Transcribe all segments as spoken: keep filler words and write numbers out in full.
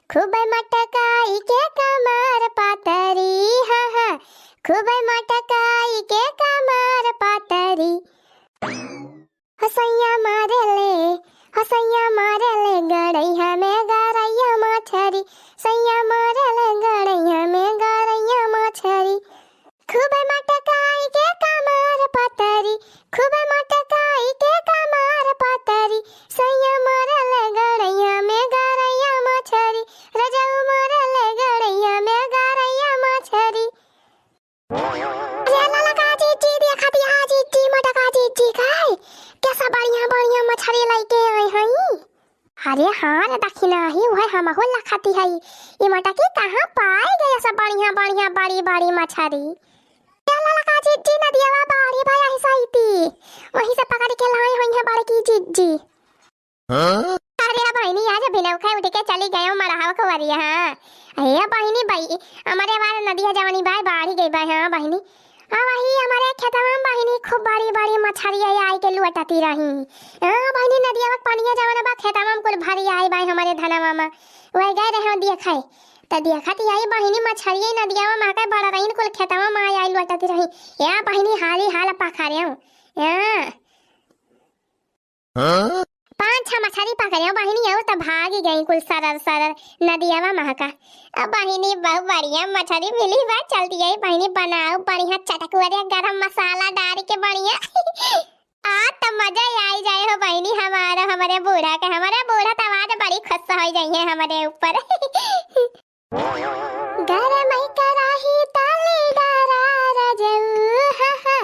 खूब मटकाई के कमर पातरी, हाँ, हाँ, खूब मटकाई के कमर पातरी। हो सैया मारे ले, हो सैया मारे ले, गड़ैया में गड़ैया मछरी, सैया मारे ले, गड़ैया में गड़ैया मछरी। खूब मटकाई के कमर पतरी, खूब मटकाई के कमर पतरी, सैया मारे ले, गड़ैया में गड़ैया मछरी, रजऊ मारे ले, गड़ैया में गड़ैया मछरी। अरे ललका जिज्जी देखत या जिज्जी, मोटका जिज्जी का है। कैसा बढ़िया बढ़िया मछरी लइके आए हई। अरे हाँ रे दखिनाही, उहे हमहू लखती हई। ई मोटकी कहाँ पाए गए सब बढ़िया बढ़िया बड़ी बड़ी मछरी। ए ललका जिज्जी, नदियावा बाढ़ी भया है सैती, वहीं से पकड़ के लाए होइहैं बड़की जिज्जी। हाँ? अरे बहिनी, आज बिनौखा उठ के चली गयो मड़हावा को वरिया, हाँ। ए बहिनी, बई, हमरे बार नदिया जवानी बाय बाढ़ी गई बाय, हाँ बहिनी। आ वही हमरे खेतवा में बहिनी खूब बड़ी बड़ी मछरी आई के लुअटती रही। हाँ बहिनी, नदिया में पनिया जवन बा खेतवा में कुल भरी आई बाय हमरे धनवा में। वही गए रहे देखे, त देखत आई बहिनी मछरी नदिया में महके बड़ रहीन कुल खेतवा में आई आई लुअटती रही। या बहिनी, हाली हाल पकड़े हो। या हाँ? पाँच छह मछरी पकड़े बहिनी, और त भागी गई कुल सरर सरर नदियावा महका। अब बहिनी, बहुत बढ़िया मछरी मिली बा, चलती है बहिनी, बनाओ बढ़िया चटकुअरे गरम मसाला डाल के बढ़िया। आ त मजा आई जाए हो बहिनी हमारा, हमरे बूढ़ा के, हमरे बूढ़ा त आज बड़ी खुश हो जाइए हमरे ऊपर। गरमई कराही ताली डारा रजऊ, हा, हा।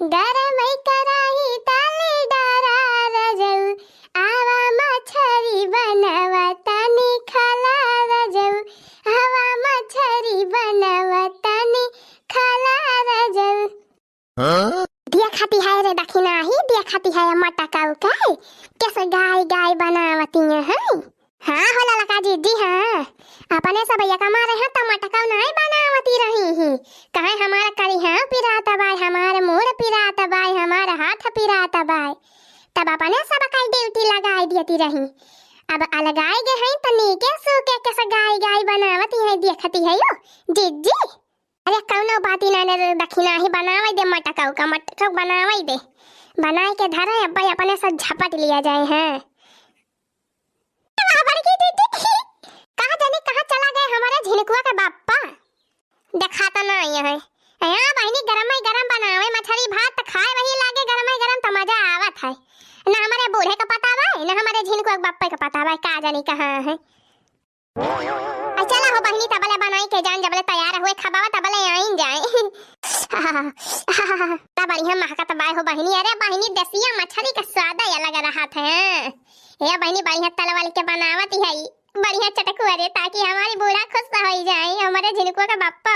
गरमई कराही ताली डारा रजऊ, आवा मछरी बनावा तनी खाला रजऊ, आवा मछरी बनावा तनी खाला रजऊ। हाँ? देखती है रे दखिनाही, देखती है मटकऊ के, कैसे गाय गाय बनावती हैं। हाँ हो ललका जिज्जी, हाँ। अपने सब ये कमा रहे हैं त मटकऊ नाहीं बनावती रही ही। कहे हमार करिहा पिरात बाय, हमार मूड़ पिरात बाय, हमार हाथ पिरात बाय। तब अपने सब का ड्यूटी लगाई देती रही। अब अलगाए गए हैं त नीके सूके कैसे गाय गाय बनावती हैं, देखती है यो जिज्जी। अरे कौनो बात ही ना, ने दखिनाही बनावै दे मटकऊ का, मटकऊ बनावै दे। बनाए के धरे, अब्बै अपने से झपट लिया जाए हैं। वाह, बड़की दीदी, कहाँ जाने कहाँ चला गए हमारे झिनकुआ के बाप्पा। देखा तो ना आए हैं। हाँ बहिनी, गरम ही गरम बनावे मछरी भात, त खाए वही लागे गरम ही गरम, त मजा आवत है। ना हमारे बूढ़े का पता बा, ना हमारे झिनकुआ के बाप्पा का पता बा, का जाने कहाँ है। आ चला हो बहिनी, तबले बनाई के जान, जबले तैयार हुए खबावा तबले आइन जाए। ता बढ़िया महकत बाय हो बहिनी। अरे बहिनी, देसिया मछरी का स्वाद अलग रहत है। ए बहिनी, बढ़िया तलवल के बनावत है, बढ़िया चटकुआ रे, ताकि हमारी बूढ़ा खुश हो जाए, हमारे झिनकुआ का बाप्पा।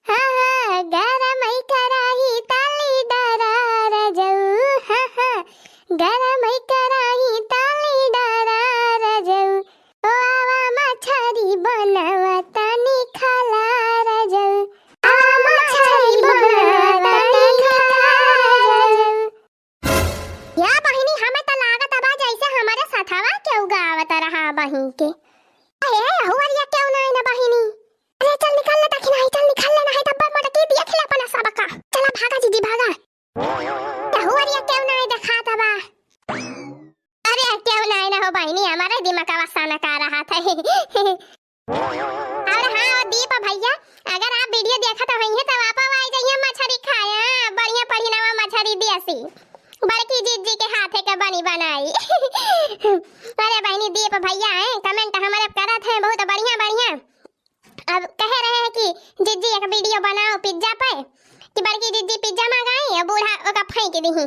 हाँ, हाँ, गरमई कराही ताली डारा रजऊ, हाँ, हाँ, गरमई कराही ताली डारा रजऊ, ओ आवा मछरी बनावा तनी खाला रजऊ, आवा मछरी बनावा तनी खाला रजऊ। या बहिनी, हमें त लागत बा जैसे हमारे सथवा केहू गावत रहा बहिन के। अरे, हुअरिया केहू ना आइना बहिनी। अरे, चल निकल ले, दखिनाही, चल निकल ले, नहीं तब मोटकी देख ले अपना सबका। चला भागा दीदी, भागा। त हुअरिया केहू ना आइ देखात बा। अरे, केहू ना आइना हो बहिनी, हमारे दिमागवा साना का रहा था। और हाँ, और दीप भैया, अगर आप वीडियो देखत होइहे, तब आप आई जाइए मछरी खाए, हाँ, बढ़िया पढ़िनवा मछरी देसी, बड़की जिज्जी के हाथे के बनी बनाई। अरे बहिनी, दीप भैया हैं, comment हमारे करत हैं, बहुत बढ़िया, बढ़िया। अब कहे रहे हैं कि जिज्जी एक वीडियो बनाओ पिज्जा पे, कि बड़की जिज्जी पिज्जा मंगाई और बूढ़ा ओका फेंक दीही।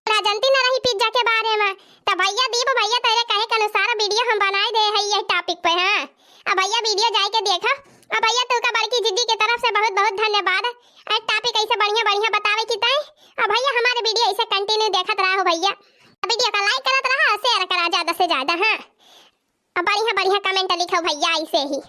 ना जानती ना रही पिज्जा के बारे में। त भैया दीप भैया तेरे कहे के अनुसार वीडियो हम बनाए दे है ये topic पे, हाँ। अब भैया वीडियो जाए के देखा। अब भैया तू का बड़की जिज्जी के तरफ से बहुत बहुत धन्यवाद। ए topic ऐसे बढ़िया बढ़िया बतावे की तय। अब भैया हमारे वीडियो ऐसे continue देखत रहा हो भैया। अब वीडियो का like करत रहा और share करा ज्यादा से ज्यादा, हाँ। अब बढ़िया बढ़िया comment लिखो भैया ऐसे ही।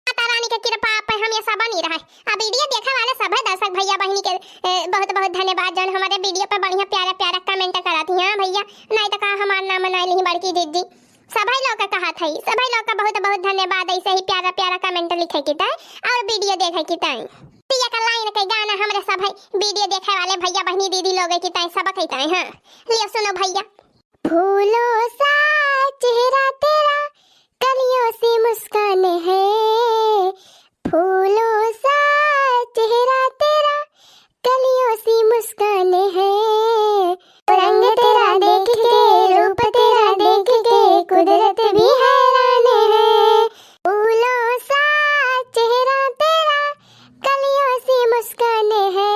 माता रानी के कृपा पे हम ये सब बनी रहे। अब वीडियो देखे वाले सभे दर्शक भैया बहिनी के, ए, बहुत बहुत धन्यवाद जौन हमारे वीडियो पे बढ़िया प्यारा प्यारा comment करत ही। हाँ भैया, नहीं तो का हमार नाम मनाए ली बड़की जिज्जी। सभई लोग का कहत हई, सभई लोग का बहुत बहुत धन्यवाद, ऐसे ही प्यारा प्यारा comment लिखे की ताई और video देखे की ताई। पिया का line के गाना हमरे सभई video देखे वाले भैया बहिनी दीदी लोग की ताई, सबके ताई। हाँ, लियो सुनो भैया। फूलों सा चेहरा तेरा, कलियों सी मुस्कान है, फूलों सा चेहरा तेरा, कलियों सी मुस्कान है। रंग तेरा देख के, रूप तेरा देख के, कुदरत भी हैरान है। फूलों सा चेहरा तेरा, कलियों सी मुस्कान है।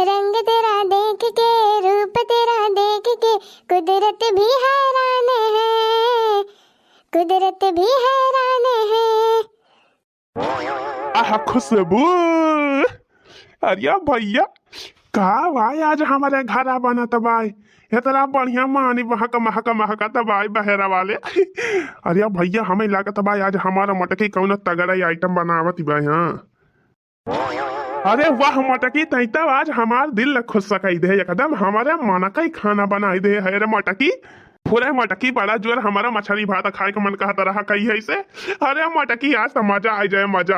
रंग तेरा देख के, रूप तेरा देख के, कुदरत भी हैरान है, कुदरत भी हैरान है। आहा, खुशबू! अरे भैया, का भाई, आज हमरे घरा बनत बाय, इतना बढ़िया मानी महक महक महकत बाय बहरा वाले। अरे भैया, हमें लागत बाय, आज हमारा मटकी कौनो तगड़ा item बनावत बाय। हाँ, अरे वाह मटकी, तैं तो आज हमार दिल खुश कई दे, एकदम हमारे मन का ही खाना बनाई दे है रे मटकी। फुरे मटकी, बड़ा जोर हमारा मछली भात खाए के मन कहत रहा कई है से। अरे मटकी, आज तो मजा आ जाए, मजा।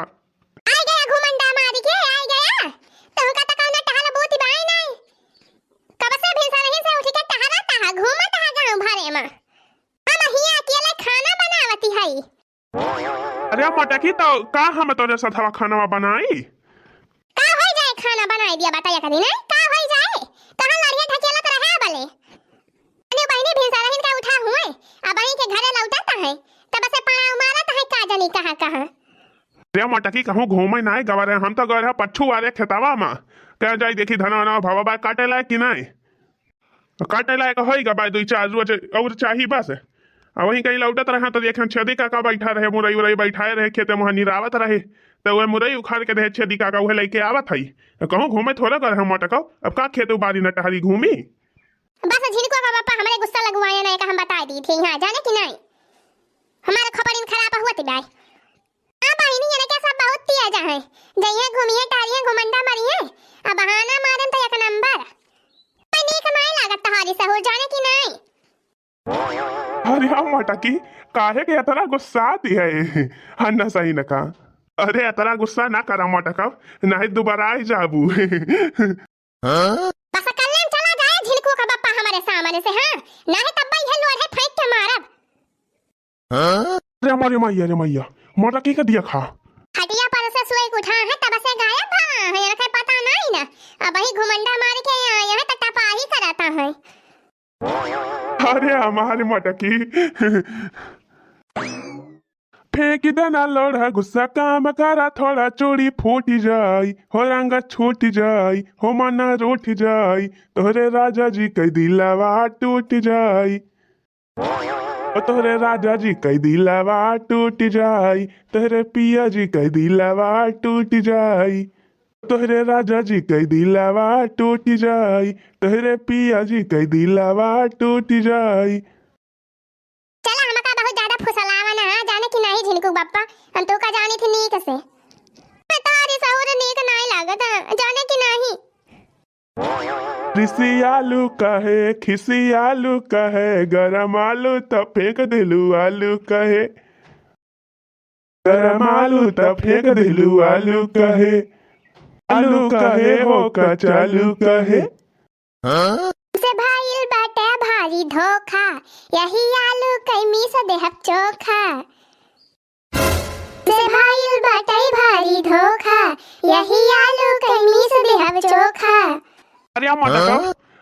आई गया घुमंडा मारी के, आई गया। तुमका तो कौनो टहल बूती बाय नहीं। कब से भिनसरही से उठ के टहलत हा, घूमत हा गाँव भरे में। हम हियाँ अकेले खाना बनावती हई। अरे मटकी, तो का हम तोरे सथवा खानवा बनाई? का होई जाए, खाना बनाई दिया, बताया करी ना, का होई जाए? कहाँ लड़िया ढकेलत रहे बले? अने बहिनी भिनसरहिन का उठा हुए, अब बहिनी के घरे लौटत है, तब से पड़ाव मारत है, का जानी कहाँ कहाँ। अरे मटकी, कहूँ घूमे नाय गवा रहे, हम तो गए रहे पच्छू वाले खेतवा में, कह जाई देखी धनवा नवा भवा बा काटे लायक कि नहीं। काटे लायक होई गा बा, दुई चार रोज और चाही बस। आ वहीं कहीं लौटत रहा तो देखें छेदी काका बैठा रहे, मुरई उरई बैठाए रहे, खेते मुँह निरावत रहे, तो वह मुरई उखाड़ के दे छेदी काका, वह लेके आवत हई। कहूँ घूमे थोड़ा कर हम मटकौ, अब का खेत बारी न टहरी घूमी। बस झिनकुआ का बापा हमरे गुस्सा लगवाए ना, एक हम बताए दी थी यहाँ, जाने कि नहीं, हमारे खपड़िन खराब हुआ थी बाय। हाँ बहिनी, इनके सब बहुत तेज है, जइहे घूमिहे टहरिहे घुमंडा मरिहे, अब बहाना मारन तो एक नंबर। कोई नीक नाई लागत तोहरी सहूर, जाने कि नाई? अरे हाँ मटकी, काहे के इतना गुस्साती है? हाँ ना सही न का। अरे इतना गुस्सा ना करा मटकब, नहीं दोबारा आई जाबू। बस कल्ले चला जाए झिनकू का बप्पा हमारे सामने से, हाँ? नहीं तब भाई है लोढ़े फेंक के मारब। अरे हमारे मैया रे मैया, मटकी का दिया खा। खटिया पर से सोए के उठा है, तब से गायब भा है, इनके पता नहीं ना। अब वही घुमंडा मार के आए हैं, तो टपाही कराता है। अरे हमारे मटकी। फेंक देना लोढ़ा गुस्सा काम करा थोड़ा, चूड़ी फूट जाई, हो रंग छूट जाई, हो मन रूठ जाई, तोहरे राजा जी के दिलवा टूट जाई। ओ तोहरे राजा जी के दिलवा टूट जाई, तोहरे पिया जी के दिलवा टूट जाई, तोहरे राजा जी के दिलवा टूट जाई, तोहरे पिया जी के दिलवा टूट जाई। चला, हमका बहुत ज्यादा फुसलावा ना, जाने कि नाही झिनकू बप्पा, हम तो का जानी थी नीक से। तोहरी सहूर नीक नाही लागत, जाने कि नाही। रिसियालू कहे, खिसियालू कहे, गरम आलू त फेंक देलू आलू कहे। गरम आलू त फेंक देलू आलू कहे। आलू कहे हो कचालू कहे। से भइल बाटे भारी धोखा, यही आलू के मीस देहब चोखा। से भइल बाटे भारी धोखा, यही आलू के मीस देहब चोखा। अरे मटका,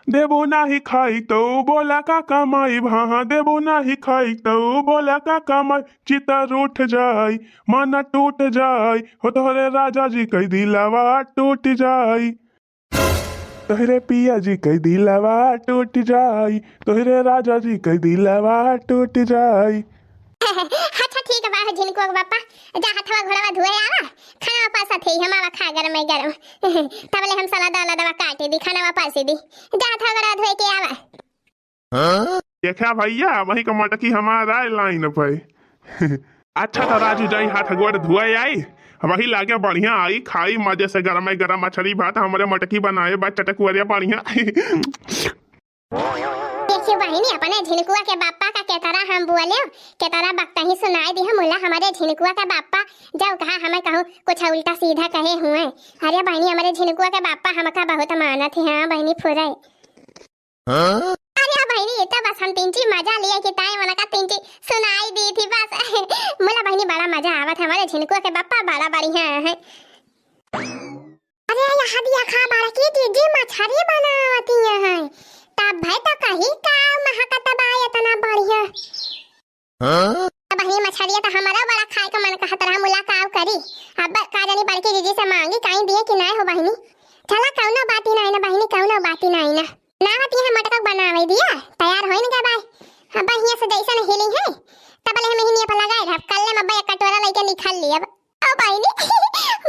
देबो नाही खाई तो बोला का कमाई, हाँ, देबो नाही खाई तो बोला का कमाई, चित्त रूठ जाई, मन टूट जाई, हो तोहरे राजा जी के दिलवा टूट जाई। तोहरे पिया जी के दिलवा टूट जाई, तोहरे राजा जी के दिलवा टूट जाई। अच्छा ठीक बा, झिनकुआ के बापा, जा हथवा गोड़वा धोए आवा, खाना वापस थे, हम आवा खा गरम गरम। तबले हम सलाद उलादवा काटे दी, खाना वापस दी, जा हथवा गोड़वा धोए के आवा। देखा भैया, वही का मटकी हमारा है line पे। अच्छा तो राजू जाई हाथ गोड़ धोए आई, वही लागे बढ़िया आई, खाई मजे से गरम गरम मछली भात, हमरे मटकी बनाए बा चटकुअरिया बढ़िया। देखिए तो बहिनी, अपने झिनकुआ के बापा का केतरा हम बोले, केतरा बकतही सुनाई दिहे, मुला हमरे झिनकुआ के बापा जब कहा हमें कहूँ कुछ उल्टा सीधा कहे हुए। अरे बहिनी, हमरे झिनकुआ के बापा हमका बहुत मानत है। हाँ बहिनी फुरे। हाँ? अरे बहिनी, ये तो बस हम तिनची मजा लिए कि ताई उनका तिनची सुनाई दी थी बस। मुला बहिनी, बड़ा मजा आवत है, हमरे झिनकुआ के बापा बड़ा बढ़िया है। अरे, यहाँ देखा बड़की दीदी मछरी बनावती हैं। तब भाई तो कही का महकत बा इतना बढ़िया। हाँ? अब बहिनी मछरिया तो हमारा बड़ा खाए का मन कहत रहा, मुला काव करी। अब का जानी बड़की दीदी से मांगी काई दिए कि नाय हो बहिनी। चला कौनो बाती नाय ना बहिनी, कौनो बाती नाय ना। नावत यहाँ मटका बनावे दिया, तैयार होइन गए बाय। अब हियाँ से जैसन हिली है, तब ले हम हिनिया पर लगाए रहब, कल्ले में अब एक कटोरा लेके निकल ली अब। ओ बहिनी,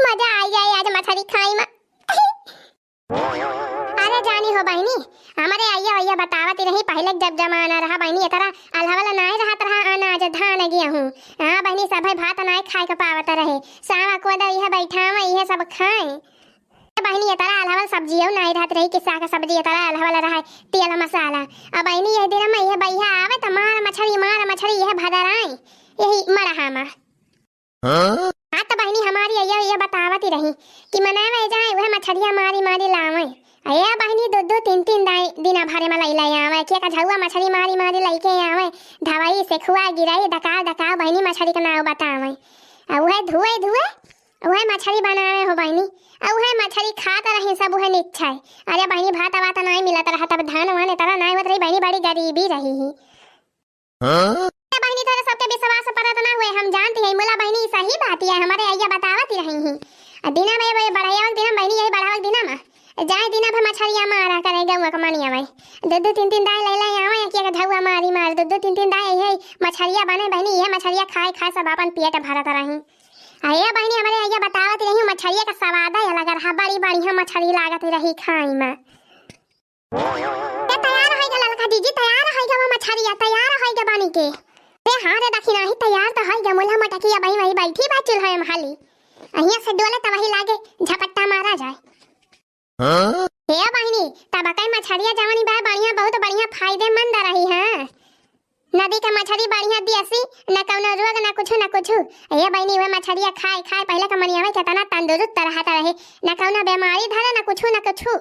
मजा आ जाए आज मछरी खाई में। अरे जानी हो बहिनी, हमरे अइया वइया बतावत ही रही, पहिले जब जमाना रहा बहिनी, एतरा अलहवल नाय रहत रहा, अनाज, धान, गेहूं। हाँ बहिनी, सभे भात नाय खाए के पावत रहे। सावा कोदा इहे बैठावे, इहे सब खाए। बहिनी, एतरा अलहवल सब्जियो नाय रहत रही कि साग सब्जी एतरा अलहवल रहे, तेल मसाला। अब बहिनी, यह दिन में यह बइहा आवे त मार मछरी, मार मछरी, यह भदराए, यही मड़हा में। हाँ? हाँ, त बहिनी हमारी अइया, अइया बतावत ही रही कि मनावे जाए, उहे मछरिया मारी, मारी लावे। अये बहिनी, दो, दो, तीन, तीन दाई, दिना भरे में लई, लई आवे, के का झउआ मछरी मारी, मारी लइके आवे, धवई, सेखुआ, गिरई, दकाव, दकाव, बहिनी मछरी के नाव बतावे। आ उहे धुए, धुए, उहे मछरी बनावे हो बहिनी। आ उहे मछरी खात रही सब, उहे निच्छाए। अरे बहिनी, भात वात नाई मिलत रहा, तब धान वान एतरा नाई होत रही बहिनी, बड़ी गरीबी रही ही। हाँ? ए बहिनी, तोरे सबके विश्वास परत ना हुए, हम जानती है, मुला बहिनी, सही बात है, हमरे अइया बतावत ही रही ही। आ दिना में वे बढ़ावक दिना बहिनी, यही बढ़ावक दिना में जाए दिना भर मछरिया मारा करे गौवा के मनिया में। दो दो तीन तीन दाई ले ले आवे, एक एक झउआ मारी मार, दो दो तीन तीन दाई यही मछरिया बने बहिनी, यह मछरिया खाए खाए सब अपन पेट भरत रही। आ ए बहिनी, हमरे अइया बतावत रही, मछरिया का स्वाद है अलग रहा, बड़ी बढ़िया मछरी लागत रही खाई में। ए, तैयार होइ गा ललका जीजी, तैयार होइ गा, वो मछरिया तैयार होइ गा बनी के। ए, हाँ रे, देखी नाही, तैयार तो होइ गा, मुला मटकी अब वही, वही बैठी बा चूल्हा में हाली। अहिया से डोले त वही लागे झपट्टा मारा जाए। हाँ? ए बहिनी, तब कई मछरिया जवनी बा बढ़िया, बहुत बढ़िया, फायदेमंद रही है। नदी का मछरी बढ़िया देसी, न कौनो रोग, न कुछु, न कुछु। ए बहिनी, वह मछरिया खाए, खाए पहिले का मनियावे केतना तंदुरुस्त रहत रहे, न कौनो बीमारी धरे, न कुछु, न कुछु।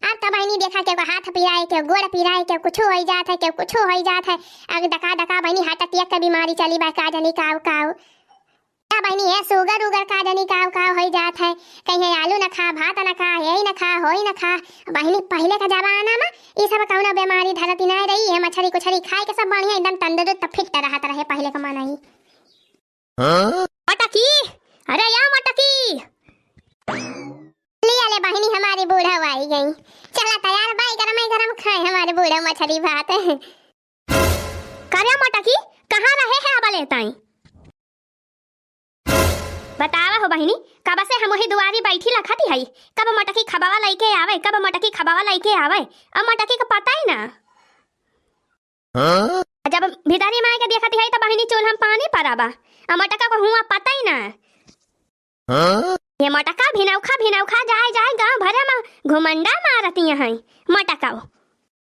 अब तो बहिनी देखा, केहू का हाथ पिराए, केहू गोड़ पिराए, केहू कुछु होइ जात है, केहू कुछु होइ जात है। अब डका डका बहिनी हार्ट अटैक के बीमारी चली बा, का जानी काऊ काऊ। का बहिनी, ए सुगर उगर का जानी काऊ काऊ होइ जात है। कहीं आलू न खा, भात न खा, यही न खा, होई न खा। बहिनी पहिले का जमाना में ई सब कौनो बीमारी धरती नाय रही, ये मछरी कुछरी खाए के सब बढ़िया एकदम तंदुरुस्त फिट रहत रहे पहिले का मनई। हाँ? मटकी, अरे या मटकी। लिया ले बहिनी, हमारी बूढ़ा आई गई। चला तैयार बाई, गरम गरम खाए हमारे बूढ़ा मछरी भात। करे मटकी, कहाँ रहे है अबले ताई? बतावा हो बहिनी, कब से हम वही दुआरी बैठी लखती हई, कब मटकी खबावा लइके आवे, कब मटकी खबावा लइके आवे, अब मटकी का पता ही ना। हाँ? जब भीतरी में आके देखती है तो बहिनी चूल्हा में पानी पड़ा बा, आ मटका को हुआ पता ही ना। हाँ? ये मटका भिनौखा भिनौखा जाए जाए गाँव भरे में घुमंडा मारती हैं मटका।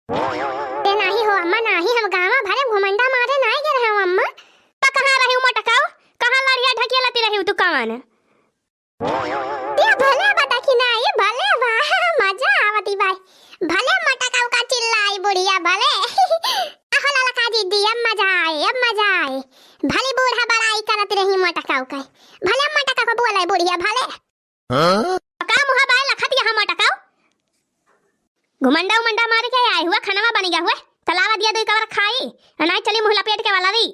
ते नाही हो अम्मा, नाही, हम गाँव भरे घुमंडा मारे नाही गए रहे हो अम्मा। तो कहाँ रही मटका? कहाँ लड़िया ढकिया लती रही तू कवन? ये भले बा देखी ना, ये भले बा, मजा आवती बाई। भले मटका का चिल्लाई बुढ़िया, भले। आहो ललका दीदी, अब मजा आए, अब मजा आए। भले बूढ़ा बड़ाई करत रही मटका का। भले मटका को बोले बुढ़िया, भले। हाँ? का मुहा बाय लखत यहाँ मटकाओ? घुमंडा उमंडा मार के आए हुआ, खाना बन गया हुए, तलावा दिया दो कवर खाई, अनाज चली मुँह लपेट के वाला री।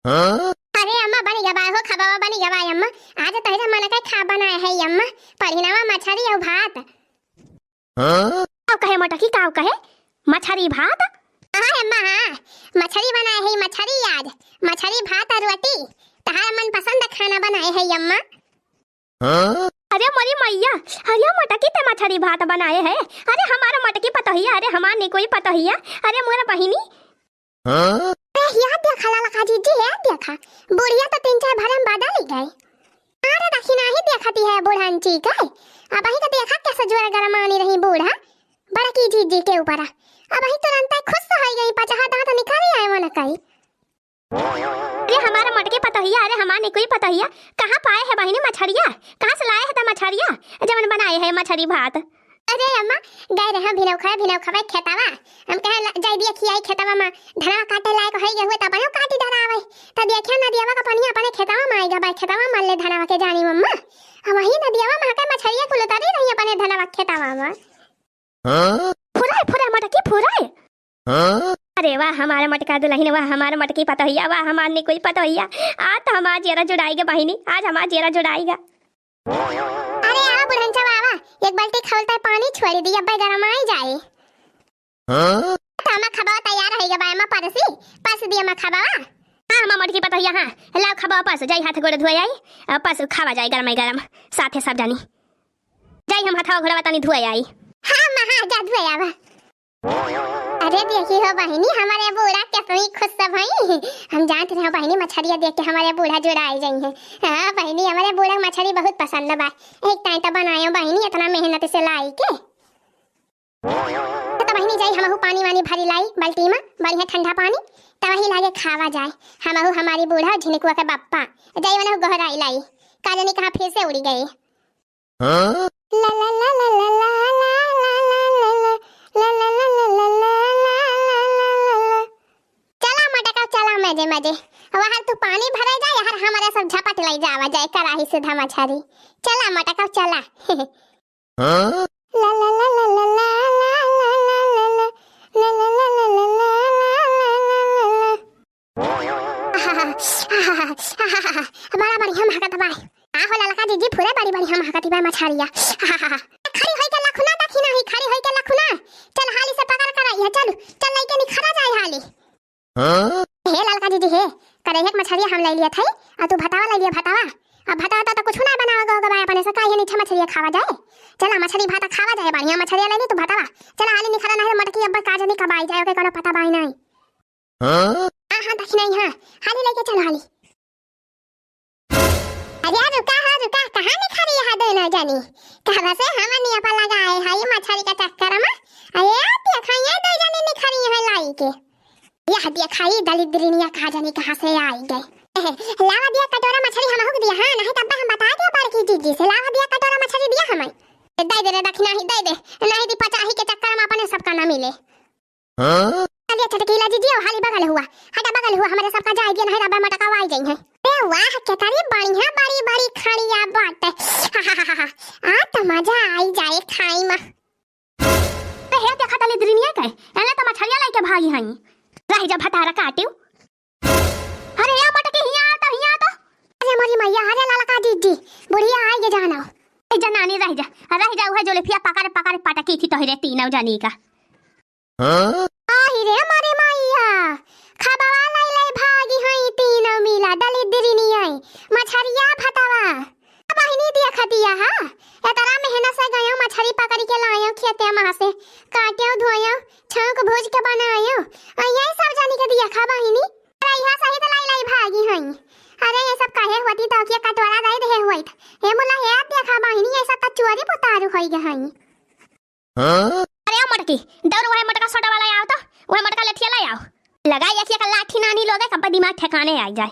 हाँ? अरे अम्मा, बन गया बाय हो, खबावा बन गया बाय अम्मा। आज तहरे मन के खा बनाए है अम्मा, पढ़िनावा मछरी और भात। हाँ? काव कहे मटकी, काव कहे? मछरी भात? हाँ अम्मा, हाँ, मछरी बनाए है, मछरी आज, मछरी भात और रोटी, तहार मनपसंद खाना बनाए है अम्मा। हाँ? अरे मोरी मैया, अरे मटकी ते मछरी भात बनाए है। अरे हमारा मटकी पतोहिया, अरे हमार निकोई पतोहिया, अरे मोर बहिनी। हाँ? अरे हिया देखा ललका जीजी, है देखा, बुढ़िया तो तीन चार भरे में बदल ही गई। अरे दखिना ही देखती है बुढ़ान ची के, अब ही का देखा कैसे जोर गरमानी रही बूढ़ा। बड़की जीजी के ऊपर। अबहीं तुरंतै खुश होइ गई, पचहा दाँत निकाली आए मन कई। अरे हमार मोटकी पतोहिया, अरे हमार निकुई पतोहिया, कहाँ पाए है बहिनी मछरिया? कहाँ से लाए है त मछरिया, जवन बनाए है मछरी भात? अरे अम्मा, गए रहे भिनौखा, भिनौखा खेतवा। हम कहे ला-, जाई दिया खियाई खेतवा मा, धनवा काटे लायक होइ गए हुए, तब आयो काटी धरावे। त देखिया नदियावा का पनिया अपने खेतवा मा आइगा बा, खेतवा मा ले धनवा के जानी मम्मा। हम वही नदियावा मा के मछरिया कुल उतारी रही अपने धनवा खेतवा मा। हाँ? फुराए, फुराए मटकी, फुराए। हाँ? अरे वाह, हमार मटका दुलहिन, वाह, हमार मटकी पतोहिया, वाह, हमार निकुई पतोहिया। आज त हमार जियरा जुड़ाइगा बहिनी, आज हमार जियरा जुड़ाइगा। अरे आवा बुढ़नचा बाबा, एक बाल्टी खौलता पानी छोड़ी दी, अब्बे गरमाई जाए। हाँ? त हमार खबावा तैयार होइगा बा, अम्मा परसी, परस दिया अम्मा खबावा। हाँ, हमार मटकी पतोहिया, हाँ, लाओ खबावा परस, जाई हाथ गोड़ धोए आई, अ, परस खावा जाए गरमाई गरम, साथे सब जानी। जाई हम हथवा घोड़वा तनी धोए आई। हाँ अम्मा, हाँ, जा धोए आवा। अरे देखी हो बहिनी, हमारे बूढ़ा कितनी खुश सब हई। हम जानत रहे बहिनी, मछरिया देख के हमारे बूढ़ा जुड़ाई जाई है। हाँ बहिनी, हमारे बूढ़ा मछरी बहुत पसंद बा। एक टाइम तो बनायो बहिनी, इतना मेहनत से लाई के। तो बहिनी जाई हमहू पानी वानी भरी लाई बाल्टी मा, बढ़िया ठंडा पानी, तब वही लागे खावा जाए। हमहू हमारी बूढ़ा झिनकुआ के बप्पा, जाई वनहू गोहराई लाई, का जानी कहाँ फिर से उड़ी गए। हाँ? चला मटका, चला मजे मजे। वहाँ तू पानी भरे जा, यहाँ हमारे सब झपट ले जावा जाए कराही से धमाछारी। चला मटका, चला। हाँ? बड़ा बढ़िया महकत बा। आ हो ललका जीजी, फुरे बड़ी बढ़िया महकत बा मछरिया। खड़ी होई के लखुना देखी नाही, खड़ी होई के लखुना। चल हाली से पकड़ कर आई है, चल, चल लइके निखरा जाए हाली। हाँ? हे ललका जीजी हे, करे एक मछरिया हम ले लिया था, आ तू भतावा ले लिया भतावा। अब भतावा तो, तो कुछ ना बनावा गो गबाए अपने से, काहे नीचे मछरिया खावा जाए। चला मछरी भात खावा जाए, बढ़िया मछरिया ले ली तू भतावा। चला हाली निखरा नाही मटकी अब का जानी कब आई जाए, ओके कोनो पता बाई नाही। हाँ? हाँ, हाँ, दखिनाई, हाँ। हाली लेके चल, हाली। अरे रुका हो, रुका, कहाँ निखरी है दोनों जनी? कहाँ से हमनी अपन लगाए है ये मछरी का चक्कर में? अरे देखा ये दो जनी निखरी है लाई के। यह देखा ये दलिद्रिनिया कहाँ जानी कहाँ से आई गए। लावा दिया कटोरा मछरी हमहू के दिया, हाँ, नहीं तब हम बता दिया बड़की जीजी से, लावा दिया कटोरा मछरी दिया हमें। दे दे रे दखिना ही, दे दे, नहीं दी पचाही के चक्कर में अपने सबका ना मिले। हाँ? अरे छटकीला जीजी, ओ हाली बगल हुआ, हटा बगल हुआ, हमरे सबका जाए दिया, नहीं रबा मटका वाई जाई है। ए वाह, केतरी बढ़िया बड़ी बड़ी खड़िया बाटे। आ तो मजा आई जाए खाई में। ए हे देखा तले दरिनिया के, एने तो मछरिया लेके भागी हई। रह जा भतारा काटियो। अरे या मटकी हिया आ तो, हिया आ तो। अरे मोरी मैया, अरे ललका जीजी, बुढ़िया आई गे जानो। ए जनानी रह जा, रह जा, उहे जुल्फिया पकड़ पकड़ पटकी थी तोहरे तीनों जनी का। हाँ? आही रे मोरी मैया, खबवा लाई लाई भागी हई तीनों मिला दलिद्रिनिया, मछरिया भतवा। बहिनी देखा दिया हा, एतना मेहनत से गयो, मछरी पकड़ के लायो खेते मा से, काट्यो धोयो, छौंक भूज के बनायो, आ यही सब जानी के दिया खा बहिनी। अरे यहाँ सहित लाई लाई भागी हई। अरे ये सब काहे होती तो के कटोरा दे दे होइत। हे मुला हे देखा बहिनी, ये सब तो चोरी पुतारू होई गए हई। हाँ? अरे ओ मटकी, दौड़ वही मटका सोडा वाला आओ तो, वही मटका लठिया ले आओ। लगा ये का लाठी नानी लोगे, कब दिमाग ठिकाने आ जाए।